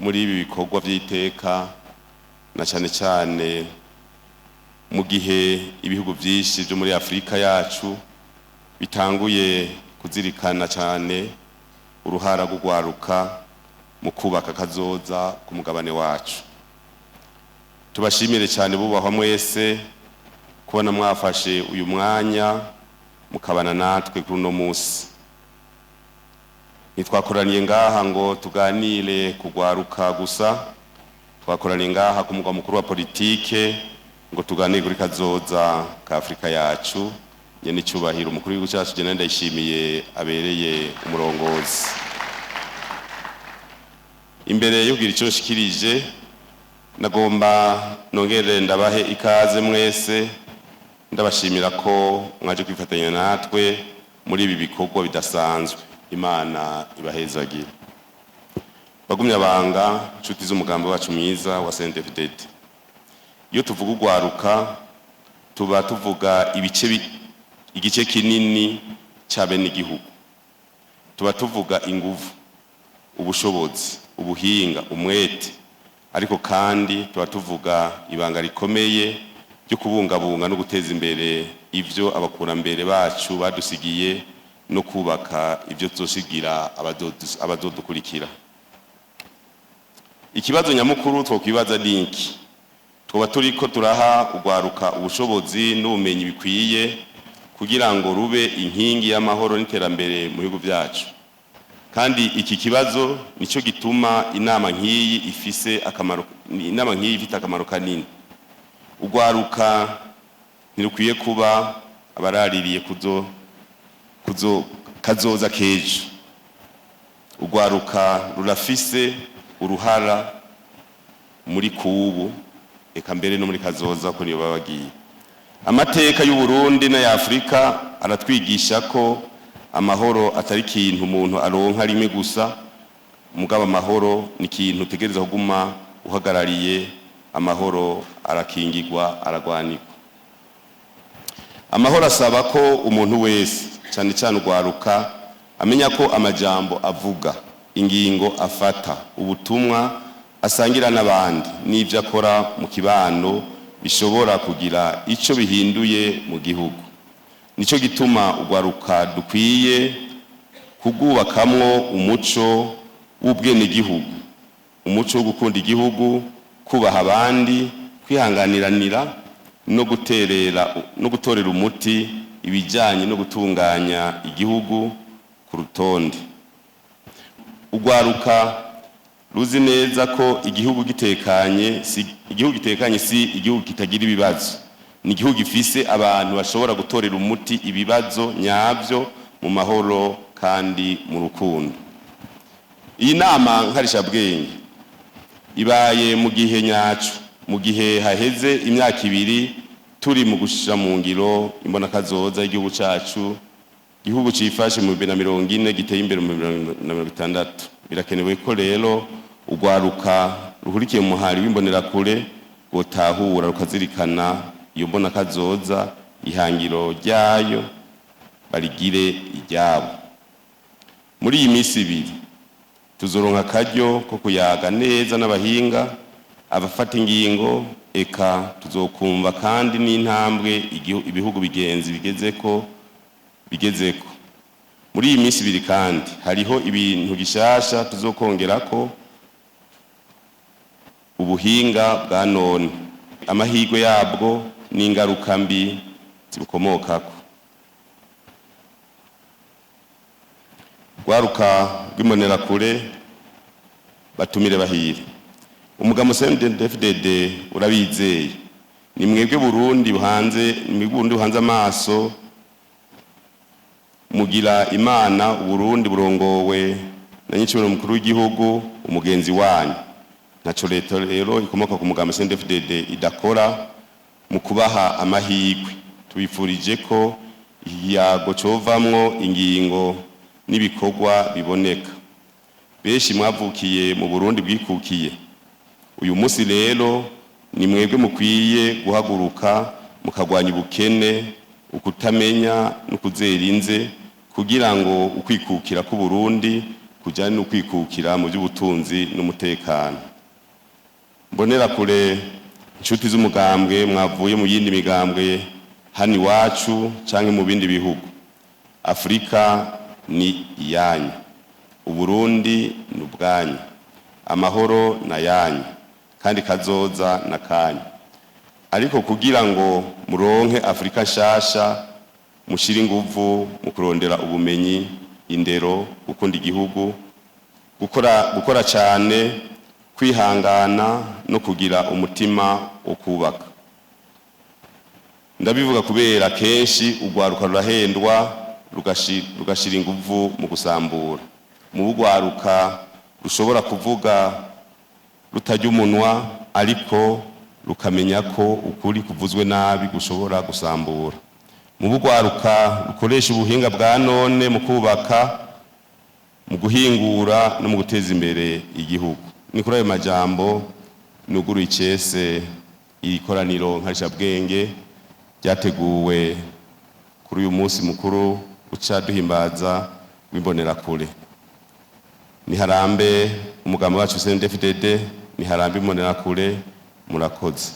Muri ibi bikorwa vy'iteka, na cane cane mu gihe ibihugu vyinshi vyo muri Afurika yacu bitanguye kuzirikana cane uruhara rw'urwaruka mu kubaka kazoza ku mugabane wacu. Tubashimire cyane bubahwa mwese kubona mwafashe uyu mwanya mukabana natwe kuri uno munsi. Ntitwakoraniye ngaha ngo tuganire kugwaruka gusa, twakoraniye ngaha ku mugwa mukuru wa politike ngo tuganire kuri kazoza ka Afurika yacu. Nyene icyubahiro umukuru w'igihugu cyacu Jenerali Ndayishimiye abereye umurongozi. Imbere yo kugira icyo nshikirije, nagomba nongere ndabahe ikaze mwese, ndabashimira ko mwaje kwifatanya natwe muri ibi bikorwa bidasanzwe. Imana ibahezagire. Bagumya banga, nshuti z'umugambi wacu mwiza wa CNDD-FDD, iyo tuvuga urwaruka tuba tuvuga ibice, igice kinini cy'abenegihugu. Tuba tuvuga inguvu, ubushobozi, ubuhinga, umwete, ariko kandi tuba tuvuga ibanga rikomeye ryo kubungabunga no guteza imbere ivyo abakurambere bacu badusigiye no kubaka ibyo tuzosigira abazodukurikira. Ikibazo nyamukuru twokwibaza ni iki: tuba turiko turaha urwaruka ubushobozi n'ubumenyi bikwiye kugira ngo rube inkingi y'amahoro n'iterambere mu bihugu byacu? Kandi iki kibazo nico gituma inama nk'iyi ifise akamaro, inama nk'iyi ifite akamaro kanini. Urwaruka ntirukwiye kuba abaraririye kuzo kuzo kazoza kejo. Urwaruka rurafise uruhara muri kubu, eka mbere no muri kazoza, ko niyo baba bagiye. Amateka y'u Burundi n'aya Afurika aratwigisha ko amahoro atari ikintu umuntu aronka rimwe gusa, mugabo amahoro ni ikintu utegereza kuguma uhagarariye. Amahoro arakingirwa, aragwanirwa. Amahoro asaba ko umuntu wese, cyane cyane urwaruka, amenya ko amajambo avuga, ingingo afata, ubutumwa asangira n'abandi n'ibyo akora mu kibano bishobora kugira icyo bihinduye mu gihugu. Nicyo gituma urwaruka dukwiye kugwubakamwo umuco w'ubwenegihugu, umuco wo gukunda igihugu, kubaha abandi, kwihanganiranira no guterera no gutorera umuti ibijyanye no gutunganya igihugu ku rutonde. Urwaruka ruzi neza ko igihugu gitekanye si igihugu gitekanye, si igihugu kitagira ibibazo, ni igihugu gifise abantu bashobora gutorera umuti ibibazo nyabyo mu mahoro kandi mu rukundo. Iyi nama nkarishabwenge ibaye mu gihe nyaco, mu gihe haheze imyaka 2 turi mu gushira mu ngiro imbonakazoza y'igihugu cacu, igihugu cifashe mu 2040, giteye imbere mu 2060. Birakenewe ko rero urwaruka ruhurikiye mu muhari w'imbonerakure rwotahura, rukazirikana iyo mbonakazoza, ihangiro ryayo barigire iryabo. Muri iyi minsi 2 tuzoronka akaryo ko kuyaga neza n'abahinga, abafata ingingo, eka tuzokumva kandi n'intambwe ibihugu bigenzi bigezeko. Muri iyi minsi 2 kandi hariho ibintu gishasha tuzokongerako: ubuhinga bwa none, amahirwe yabwo n'ingaruka mbi zibukomokako. Rwaruka rw'imbonerakure, batumire bahire, umugabo CNDD-FDD urabizeye. Ni mwebwe Burundi buhanze, ni mwebwe Burundi buhanze amaso. Mugira Imana Uburundi burongowe na nyicibero mukuru w'igihugu, umugenzi wanyu. Ntaco leta rero ikomoka ku mugambi CNDD-FDD idakora mu kubaha amahirwe. Tubifurije ko ikiyago covamwo ingingo n'ibikorwa biboneka. Benshi mwavukiye mu Burundi bwikukiye. Uyu munsi rero ni mwebwe mukwiye guhaguruka mukagwanya ubukene, ukutamenya no kuzera inze, kugira ngo ukwikukira k'Uburundi kujyanye no kwikukira mu by'ubutunzi n'umutekano. Mbonerakure, inshuti z'umugambwe, mwavuye mu yindi migambwe hano iwacu canke mu bindi bihugu, Afurika ni iyanyu, Uburundi ni ubwanyu, amahoro na yanyu, kandi kazoza na kanyu. Ariko kugira ngo muronke Afurika nshasha, mushire inguvu mu kurondera ubumenyi, indero, gukunda igihugu, gukora cyane, kwihangana no kugira umutima wo kubaka. Ndabivuga kubera kenshi urwaruka rurahendwa, rugashira inguvu mu gusambura. Mu rwaruka rushobora kuvuga rutarya umunwa, ariko rukamenya ko ukuri kuvuzwe nabi gushobora gusambura. Mu rwaruka rukoresha ubuhinga bwa none mu kubaka, mu guhingura no mu guteza imbere igihugu. Ni kuri ayo majambo nuguruye icese ikoraniro nkarishabwenge ryateguwe kuri uyu munsi mukuru uca duhimbaza w'Imbonerakure. Niharambe umugambi wacu CNDD-FDD, niharambe Imbonerakure. Murakoze.